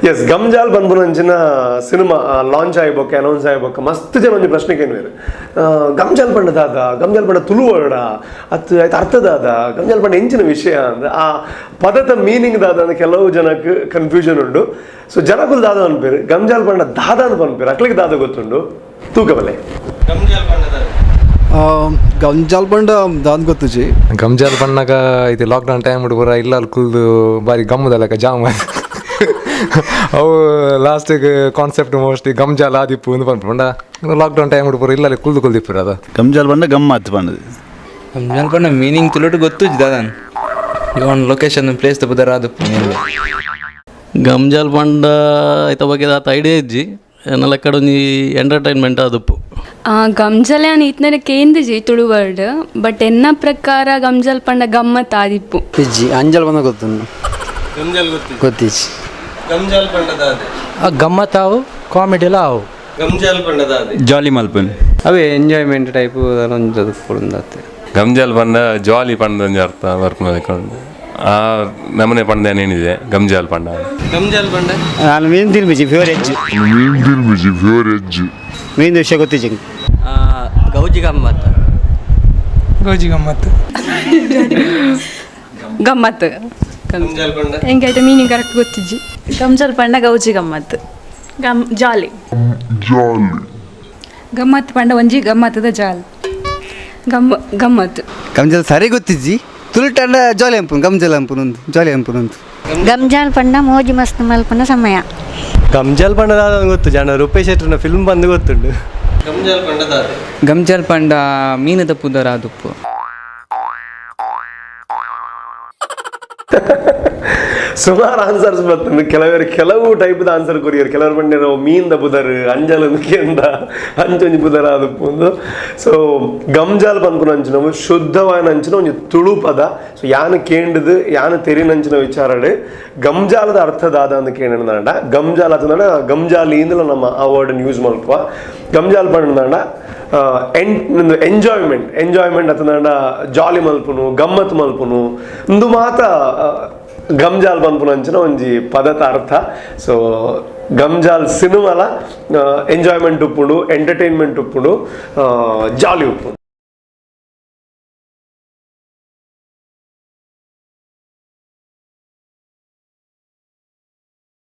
S, ಗಮ್ಜಾಲ್ ಪನ್ಪುನಂಚಿನ cinema launch ಆಯ್ಬೊಕ್ಕ, announce ಆಯ್ಬೊಕ್ಕ ಮಸ್ತ್ ಜನ ಒಂಜಿ ಪ್ರಶ್ನೆ ಕೇನ್ವೇರು. ಗಮ್ಜಾಲ್ ಪಂಡ ದಾದ? ಗಮ್ಜಾಲ್ ಪಂಡ ತುಳು ವರ್ಡ ಅತ್? ಆಯ್ತು, ಅರ್ಥ ದಾದ? ಗಮ್ಜಾಲ್ ಪಂಡ ಎಂಚಿನ ವಿಷಯ ಅಂದ್, ಆ ಪದದ ಮೀನಿಂಗ್ ದಾದ ಅಂದ್ ಕೆಲವು ಜನಕ್ಕೆ ಕನ್ಫ್ಯೂಷನ್ ಉಂಡು. ಸೊ ಜನಕುಲು ದಾದ ಅನ್ಪೇರು, ಗಮ್ಜಾಲ್ ಪಂಡ ದಾದ ಅಂತ ಪನ್ಪೇರು? ಅಕ್ಲಿಗೆ ದಾದ ಗೊತ್ತುಂಡು ತೂಕಬಲೆ. ಗಮ್ಜಾಲ್ ಪಂಡ ದಾದ? ಗಂಜಾಲ್ ಪಂಡ ದಾನ್ ಗೊತ್ತುಜಿ. ಗಮ್ಜಾಲ್ ಪಣ್ಣಗ ಇದು ಲಾಕ್ಡೌನ್ ಟೈಮ್ ಪೂರ ಇಲ್ಲ ಕುಲ್ದು ಬಾರಿ ಗಮ್ಮದಲ್ಲಕ ಜಾಮ್. ಅವು ಲಾಸ್ಟಿಗೆ ಕಾನ್ಸೆಪ್ಟ್ ಮೋಸ್ಟ್ಲಿ ಗಮ್ಜಾಲ್ ಆದಿಪ್ಪು ಅಂದ್ ಪನ್ಪುಂಡ. ಲಾಕ್ಡೌನ್ ಟೈಮ್ ಪೂರ ಇಲ್ಲ ಕುಲ್ದು ಕುಲ್ದಿಪ್ಪುರ ಅದ. ಗಮ್ಜಾಲ್ ಪಂಡ ಗಮ್ಮತ್ ಪಂಡದು. ಗಮ್ಜಾಲ್ ಪಂಡ ಮೀನಿಂಗ್ ತುಳುಟು ಗೊತ್ತುಜ್ಜಿ ದಾದನ್. ಇವನ್ ಲೊಕೇಶನ್ ಪ್ಲೇಸ್ ಪುದರ್ ಆದುಪ್ಪು. ಗಮ್ಜಾಲ್ ಪಂಡ ಐತ ಬಗ್ಗೆ ಆತ ಐಡಿಯಾ ಇಜ್ಜಿ. ಎನ್ನ ಲೆಕ್ಕಡ್ ಒಂಜಿ ಎಂಟರ್ಟೈನ್ಮೆಂಟ್ ಆದುಪ್ಪು. ಗಮ್ಜಲೆ ಅನ್ ಇತ್ನರೆ ಕೇಂದ್ರಜಿ ತುಳು ವರ್ಡ್, ಬಟ್ ಎನ್ನ ಪ್ರಕಾರ ಗಮ್ಜಲ್ ಪಂಡ ಗಮ್ಮತ್ ಆದಿಪ್ಪು. ಇಜ್ಜಿ, ಅಂಜಲ್ ಬಂದ ಗೊತ್ತುಂಡು. ಗಮ್ಜಾಲ್ ಗೊತ್ತಿಜ್ಜಿ? ಗೊತ್ತಿಜ್ಜಿ. ಗಮ್ಜಾಲ್ ಪಂಡ ದಾದ? ಗಮ್ಮತ್ತಾವು, ಕಾಮಿಡಿಲ ಆವು. ಗಮ್ಜಾಲ್ ಪಂಡ ದಾದ? ಜಾಲಿ ಮಲ್ಪನ್. ಅವೇ ಎಂಜಾಯ್ಮೆಂಟ್ ಟೈಪ್ ಒಂಜಿ ಪುಡುಂದಾತೆ. ಗಮ್ಜಾಲ್ ಪಂಡ ಜಾಲಿ ಪಂಡ ಒಂಜಿ ಅರ್ಥ ಬರ್ಪುನ. ಆ ನಮನೆ ಪಂಡ ಏನಿದೆ ಗಮ್ಜಾಲ್ ಪಂಡ. ಗಮ್ಜಾಲ್ ಪಂಡ? ನಾನು ಮೀನು ತಿನ್ಬಿಜಿ, ಪ್ಯೂರ್ ಎಜ್ಜು. ಮೀನು ತಿನ್ಬಿಜಿ, ಪ್ಯೂರ್ ಎಜ್ಜು. ಮೀನು ವಿಷಯ ಗೊತ್ತಿಜ್ಜಿ. ಗೌಜಿ ಗಮ್ಮತ್. ಗೌಜಿ ಗಮ್ಮತ್ತು. ಗಮ್ಮತ್. ಗಮ್ಜಾಲ್ ಪಂಡ? ಎಂಕೈತೆ ಮೀನಿಂಗ್ ಕರೆಕ್ಟ್ ಗೊತ್ತಿಜ್ಜಿ. ಗಮ್ಜಲ್ ಪಂಡ ಗೌಜಿ ಗಮ್ಮತ್, ಗಮ್ ಜಾಲಿ. ಜಾಲಿ. ಗಮ್ಮತ್ ಪಂಡ ಒಂಜಿ ಗಮ್ಮತ್ತದ ಜಾಲ್. ಗಮ್ಮತ್. ಗಮ್ಜಲ್ ಸರಿ ಗೊತ್ತಿಜ್ಜಿ. ತುಳುಟಂಡ ಜಾಲಿ ಅಂಪುನು, ಗಮ್ಜಲ್ ಅಂಪುನೊಂದು ಜಾಲಿ ಅಂಪುನೊಂದು. ಗಮ್ಜಾಲ್ ಪಂಡ ಮೋಜಿ ಮಸ್ತ್ ಮಲ್ಪುನ ಸಮಯ. ಗಮ್ಜಾಲ್ ಪಂಡ ದಾದ ಗೊತ್ತು ಜನ, ರೂಪೇಶ್ ಶೆಟ್ಟರ್ನ ಫಿಲ್ಮ್ ಬಂದು ಗೊತ್ತುಂಡು. ಗಮ್ಜಾಲ್ ಪಂಡ ದಾದ? ಗಮ್ಜಾಲ್ ಪಂಡ ಮೀನದ ಪುದರ್ ಆದುಪ್ಪು. ಸುಮಾರು ಆನ್ಸರ್ಸ್ ಬರ್ತದೆ. ಕೆಲವರು ಕೆಲವು ಟೈಪ್ದ ಆನ್ಸರ್ ಕೊರಿಯರ್. ಕೆಲವರು ಪಂಡೇರು ಮೀನ್ದ ಪುದರ್, ಅಂಜಲ್ ಕೇಂದ ಅಂಚೊಂಜಿ ಪುದರ್ ಆದುಪ್ಪುಂದು. ಸೊ ಗಮ್ಜಾಲ್ ಪನ್ಪುನ ಅಂಚಿನವು ಶುದ್ಧವಾದ ಅಂಚಿನ ಒಂಜಿ ತುಳು ಪದ. ಸೊ ಯಾನ್ ಕೇಂಡದು, ಯಾನ್ ತೆರಿನಂಚಿನ ವಿಚಾರಡ್ ಗಮ್ಜಾಲದ ಅರ್ಥ ದಾದ ಅಂದ್ ಕೇಂಡಂಡ, ಗಮ್ಜಾಲ್ ಅತಂಡ ಗಮ್ಜಾಲಿ ಇಂದಲ ನಮ್ಮ ಆ ವರ್ಡ್ ಯೂಸ್ ಮಲ್ಪುವ. ಗಮ್ಜಾಲ್ ಪಂಡಂಡ ಎಂಜಾಯ್ಮೆಂಟ್, ಎಂಜಾಯ್ಮೆಂಟ್ ಅತಂಡ ಜಾಲಿ ಮಲ್ಪುನು, ಗಮ್ಮತ್ ಮಲ್ಪುನು, ಇಂದು ಮಾತ ಗಮ್ಜಾಲ್ ಪನ್ಪುನ ಅಂಚಿನ ಒಂಜಿ ಪದತ ಅರ್ಥ. ಸೊ ಗಮ್ಜಾಲ್ ಸಿನಿಮಾಲ ಎಂಜಾಯ್ಮೆಂಟ್ ಉಪ್ಪುಂಡು, ಎಂಟರ್ಟೈನ್ಮೆಂಟ್ ಉಪ್ಪುಂಡು, ಜಾಲಿ ಉಪ್ಪುಂಡು.